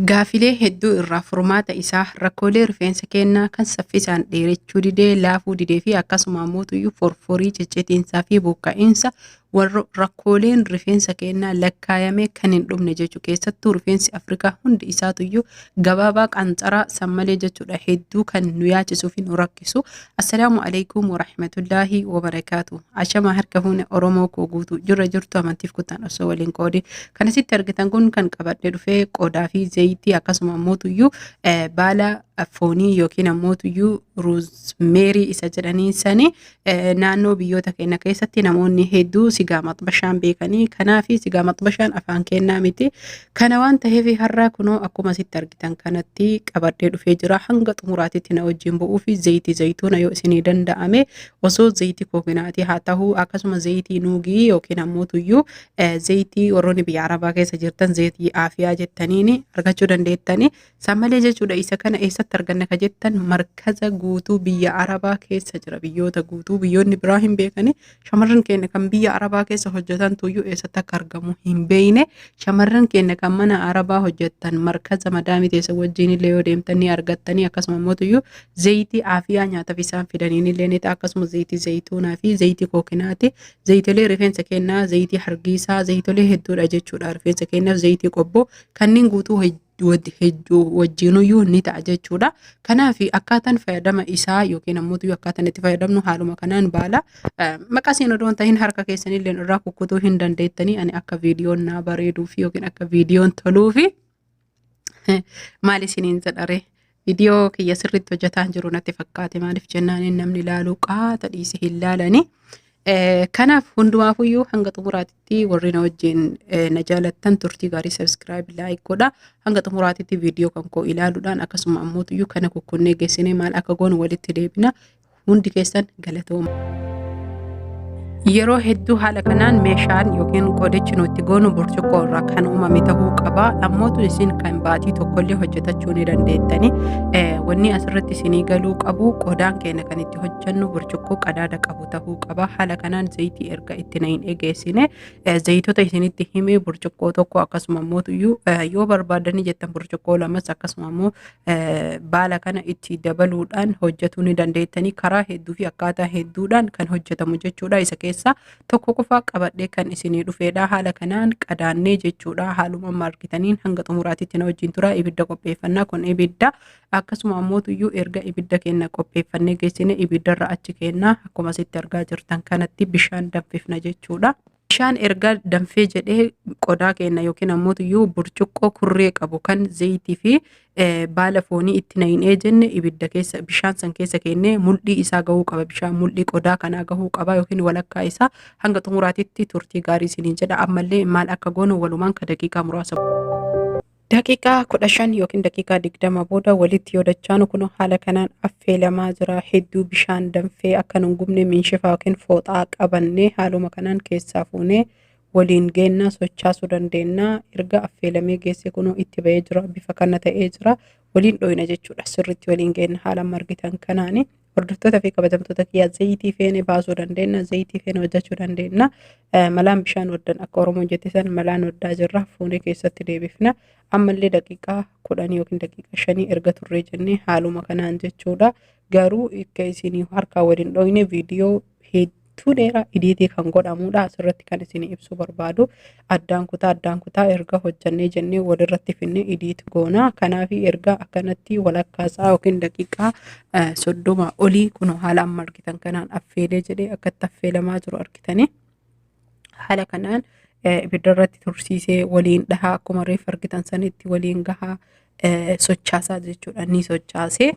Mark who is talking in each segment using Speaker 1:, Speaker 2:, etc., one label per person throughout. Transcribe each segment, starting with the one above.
Speaker 1: Gaafilee hedduu irraa furmaata isaa rakkoolee rifeensa keennaa kan saffisaan dheerachuu didee, laafuu didee fi akkasuma ammoo forforii, ciccitiinsaa fi buqqa'iinsa warra rakkooleen rifeensa keennaa lakkaayamee kan hin dhumne jechuu. Keessattuu rifeensi Afrikaa hundi isaatuyyuu gabaabaa qancaraa san malee jechuudha, hedduu kan nu yaachisuu fi nu rakkisu. Assalaamu alaikum warahmatullaahi wabarakaatu. Ashama harka fuune Oromoo koo guutuu jirra jirtu, amantiif kutaan osoo waliin qoodin. Kan asitti argitan kun kan qabadhee dhufee qodaa fi zayitii, akkasuma ammootuyyuu baala foonii yookiin ammootuyyuu rosemary isa jedhanii sani. Naannoo biyyoota keenya keessatti namoonni hedduu sigaa maxbashaan beekanii, kanaaf sigaa maxbashaan afaan kennaa miti. Kana waan ta'eef har'a kunoo akkuma asitti argitan kanatti qabadhee dhufee jira. Hanga xumuraatitti na wajjin bu'uu fi zayitii zayituuna yoo isinii danda'ame, osoo zayitii coconut haa ta'u, akkasuma zayitii nuugii yookiin ammootuyyuu zayitii warroonni biyya arabaa keessa jirtan zayitii aafiyaa jettaniin argachuu dandeettani. San malee jechuudha, isa kana eessatti arganna ka jettan, markaza guutuu biyya arabaa keessa jira. Biyyoota guutuu biyyoonni biraa hin beekani. Shamarran keenya kan biyya arabaa keessa hojjetan tuyyuu eessatti akka argamu hin beekne. Shamarran keenya kan mana arabaa hojjetan markaza madaamii teessa wajjin illee yoo deemtan ni argattanii. Akkasuma immoo tuyyuu zayitii aafiyaa nyaataaf isaan fidaniin illee ni ta'a. Akkasuma zayitii zayituunaa fi zayitii coconut, zayitilee rifeensa keenyaa, zayitii hargiisaa, zayitilee hedduudha jechuudha. Rifeensa keenyaaf zayitii qobboo kanneen guutuu wajjinuyyuu ni ta'a jechuudha. Kanaaf akkaataan fayyadama isaa yookiin ammoo akkaataan itti fayyadamnu haaluma kanaan baala maqasiin odoo hin ta'in harka keessanillee irraa kukkutuu hin dandeettanii. Ani akka viidiyoon naa bareeduu fi yookiin akka viidiyoon toluu fi maal isiniin jedhare, viidiyoo kiyya sirriitti hojjetaa jiru natti fakkaate. Maaliif jennaan, namni ilaaluu qaata dhiise hin laalani. Kanaaf hundumaafuyyuu hanga xumuraatitti warri na wajjin na jaalattan turtii gaarii, subscribe, like godha. Hanga xumuraatitti viidiyoo kan koo ilaaluudhaan akkasuma ammootuyyuu kana kukkunnee geessinee maal akka goonu walitti deebina. Hundi keessan galatooma. Yeroo hedduu haala kanaan meeshaan yookiin qodichi nuti goonu burcuqqoo irraa kan uumame ta'uu qaba. Ammootu isin kan baatii tokkollee hojjetachuu ni dandeettani. Wanni asirratti isinii galuu qabu, qodaan keenya kan itti hojjennu burcuqqoo qadaada qabu ta'uu qaba. Haala kanaan zayitii erga itti na hin egeessine, zayitota isinitti himee, burcuqqoo tokko, akkasuma ammootuyyuu yoo barbaadanii jettan burcuqqoo lamas, akkasuma immoo baala kana itti dabaluudhaan hojjetuu ni dandeettanii. Karaa hedduu fi akkaataa hedduudhaan kan hojjetamu jechuudha. Isa keessaa tokko qofa qabadhee kan isinii dhufeedha. Haala kanaan qadaannee jechuudha. Haaluma amma argitaniin hanga xumuraatitti na wajjin tura. Ibidda qopheeffannaa, kun ibidda. Akkasuma ammootuyyuu erga ibidda keenya qopheeffannee geessine, ibiddarra achi keenna, akkuma asitti argaa jirtan kanatti bishaan danfifna jechuudha. Bishaan erga danfee jedhee, qodaa keenya yookiin ammootuyyuu burcuqqoo kurree qabu kan zayitii fi baala foonii itti naqnee jenne, ibidda keessa bishaan san keessa kennee mul'ii isaa gahuu qaba. Bishaan mul'ii qodaa kanaa gahuu qaba yookiin walakkaa isaa. Hanga xumuraatitti turtii gaarii isiniin jedha. Ammallee maal akka goonu walumaan ka daqiiqaa muraasa. Daqiiqaa 15 yookiin daqiiqaa 20 booda walitti yoo dachaanu, kun haala kanaan affeelamaa jira. Hedduu bishaan danfee akka nun gubne minshifaa yookiin fooxaa qabannee haaluma kanaan keessaa fuunee waliin geennaa sochaasuu dandeenya. Erga affeelamee geesse, kunoo itti ba'ee jira. Bifa kana ta'ee jira. Waliin dhoyina jechuudha. Sirriitti waliin geenna haala amma argitan kanaani. Hordoftoota fi kabajamtoota kiyyaa, zayitii feene baasuu dandeenya. Zayitii feene hojjechuu dandeenya. Malaan bishaan waddan akka Oromoon jette san malaan waddaa jirra. Fuunee keessatti deebifna. Ammallee daqiiqaa 10 yookiin daqiiqaa 5 erga turree jennee haaluma kanaan jechuudha. Garuu akka isinii harkaa waliin dhoyne viidiyoo hedduu dheeraa edit kan godhamudha. Asirratti kan isinii ibsuu barbaadu, addaan kutaa addaan kutaa erga hojjannee jennee walirratti finnee edit goona. Kanaaf erga akkanatti walakkaa sa'a yookiin daqiiqaa 30 olii kun haala amma argitan kanaan affeelee jedhee, akkatti affeelamaa jiru argitanii. Haala kanaan ibidda irratti tursiisee waliin dhahaa, akkuma reef argitan sanitti waliin gahaa sochaasaa jechuudha. Ni sochaasee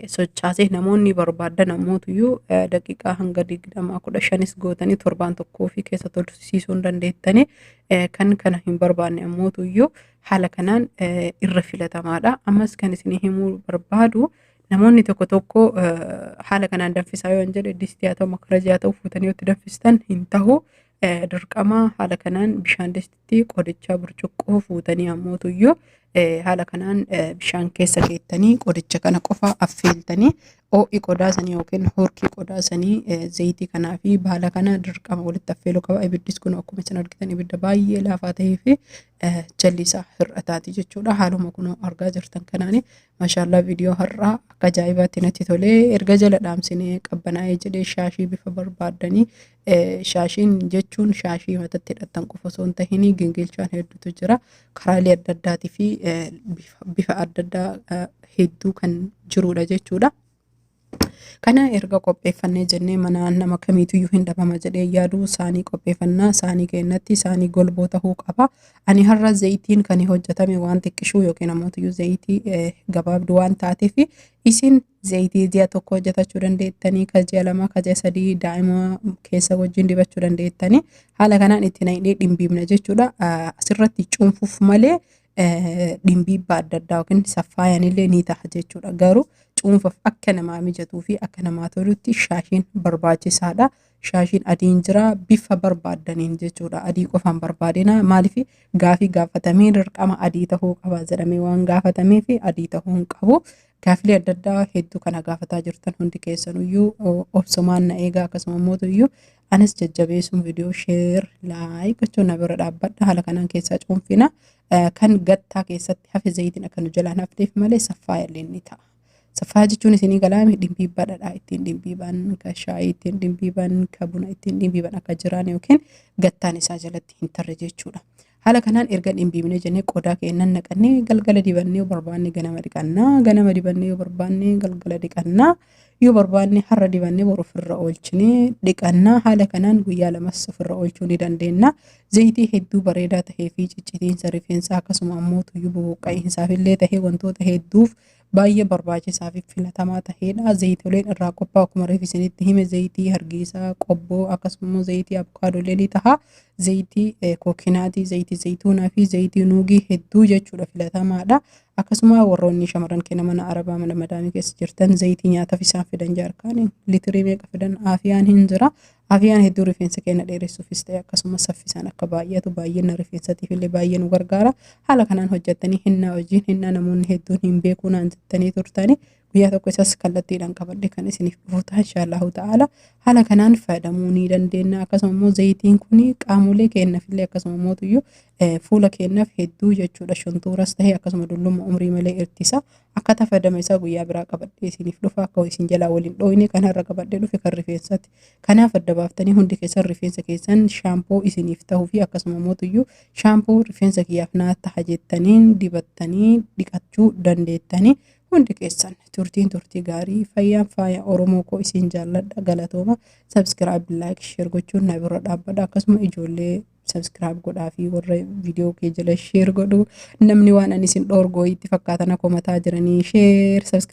Speaker 1: sochaasee, namoonni barbaadan ammootuyyuu daqiiqaa hanga 20, 15s gootanii torbaan tokkoo fi keessa tursiisuu hin dandeettanii. Kan kana hin barbaanne ammootuyyuu haala kanaan irra filatamaadha. Ammas kan isin himuu barbaadu, namoonni tokko tokko haala kanaan danfisaa yoo hin jedhe, distii haa ta'u, makarajii haa ta'u, fuutanii yoo itti danfistan hin tahu. Dirqama haala kanaan bishaan distitti qodicha burcuqqoo fuutanii ammootuyyuu haala kanaan bishaan keessa keettanii qodicha kana qofa affeeltanii. Ho'i qodaa sanii yookiin hurkii qodaa sanii zayitii kanaa fi baala kana dirqama walitti affeeluu qaba. Ibiddis kun akkuma isin argitan ibidda baay'ee laafaa ta'ee fi jalli isaa hir'ataati jechuudha. Haaluma kun argaa jirtan kanaani maashaallaa viidiyoo har'aa akka ajaa'ibaatti natti tolee erga jala dhaamsinee qabbanaa'ee jedhee shaashii bifa barbaaddanii shaashiin jechuun shaashii matatti hidhattan qofa osoo hin tahin gingilchaan hedduutu jira. Karaalee adda addaatii fi bifa adda addaa hedduu kan jirudha jechuudha. Kana erga qopheeffannee jennee mana nama kamiitiyyuu hin dhabama jedhee yaadu saanii qopheeffannaa saanii keenyatti saanii golboo ta'uu qaba. Ani har'a zayitiin kan hojjetame waan xiqqishuu yookiin ammoo zayitii gabaabduu waan taateef isin zayitii ji'a tokko hojjetachuu dandeettanii ka ji'a 2 ka ji'a 3 daa'ima keessa wajjin dibachuu dandeettanii haala kanaan itti naqnee dhimbiibna jechuudha. Asirratti cuunfuuf malee dhimbiibba adda addaa yookiin saffaayanillee ni ta'a jechuudha. Garuu cuunfaaf akka namaa mijatuu fi akka namaa tolutti shaashiin barbaachisaadha. Shaashiin adiin jira bifa barbaaddaniin jechuudha. Adii qofaan barbaadina maaliif gaafii gaafatamee dirqama adii ta'uu qaba jedhamee waan gaafatameef adii ta'uu hin qabu. Gaafilee adda addaa hedduu kana gaafataa jirtan hundi keessanuyyuu obsumaan na eegaa akkasuma immoo anas jajjabeessuun viidiyoo share like gochuun na bira dhaabbadha. Haala kanaan keessaa cuunfina. Kan gattaa keessatti hafe zayitiin akka nu jalaan hafteef malee saffaa illee ni ta'a. Saffaa jechuun isinii galaame dhimbiibbaa dhadhaa ittiin dhimbiiban, ka shaayii ittiin dhimbiiban, ka buna ittiin dhimbiiban akka jiraan yookiin gattaan isaa jalatti hin tarre jechuudha. Haala kanaan erga dhimbiibnee jennee qodaa keenyan naqannee galgala dibannee yoo barbaanne ganama dhiqannaa, ganama dibannee yoo barbaanne galgala dhiqannaa, yoo barbaanne har'a dibannee boru ofirra oolchinee dhiqannaa. Haala kanaan guyyaa lamas ofirra oolchuu ni dandeenya. Zayitii hedduu bareedaa tahee fi ciccitiinsa rifeensaa akkasuma ammoo tuyyuu bubuqqa'iinsaaf illee tahee wantoota hedduuf baay'ee barbaachisaa fi filatamaa tahedha. Zayitoleen irraa qophaa'u akkuma reef isinitti hime zayitii hargiisaa, qobboo akkasuma immoo zayitii avokaadoollee ni taha. Zayitii kookinaatii, zayitii zayituunaa fi zayitii nuugii hedduu jechuudha filatamaadha. Akkasuma warroonni shamarran keenya mana arabaa mana madaamii keessa jirtan zayitii nyaataaf isaan fidan jaarkaan litirii meeqa fidan aafiyaan hin jira. Afiyaan hedduu rifeensa keenya dheeressuufis ta'e akkasuma saffisaan akka baay'atu baay'ina rifeensatiif illee baay'ee nu gargaara. Haala kanaan hojjettanii hinnaa hojiin hinnaa namoonni hedduun hin beekuu naan jettanii turtanii guyyaa tokko isas kallattiidhaan qabadhe kan isiniif dhufu ta'a inshaallahu ta'ala. Haala kanaan fayyadamuu ni dandeenya. Akkasuma immoo zayitiin kun qaamolee keenyaaf illee akkasuma immoo fuula keenyaaf hedduu jechuudha. Shuntuuras ta'e akkasuma dulluma umrii malee ittisa. Akkaataa fayyadama isaa guyyaa biraa qabadhee isiniif dhufa akka isin jalaa waliin dhooyne kan har'a qabadhee dhufe kan rifeensaati. Kanaaf adda baaftanii hundi keessan rifeensa keessan shaampoo isiniif ta'uu fi akkasuma mootuyyuu shaampoo rifeensa kiyyaaf naa taha jettaniin dibattanii dhiqachuu dandeettanii hundi keessan turtiin turtii gaarii fayyaan faaya Oromoo koo isin jaalladha galatooma subscribe like share gochuun na bira dhaabbadha akkasuma ijoollee subscribe godhaa fi warra viidiyoo kee jala share godhu namni waan ani isin dhoorgoo itti fakkaatan komataa jiranii share subscribe.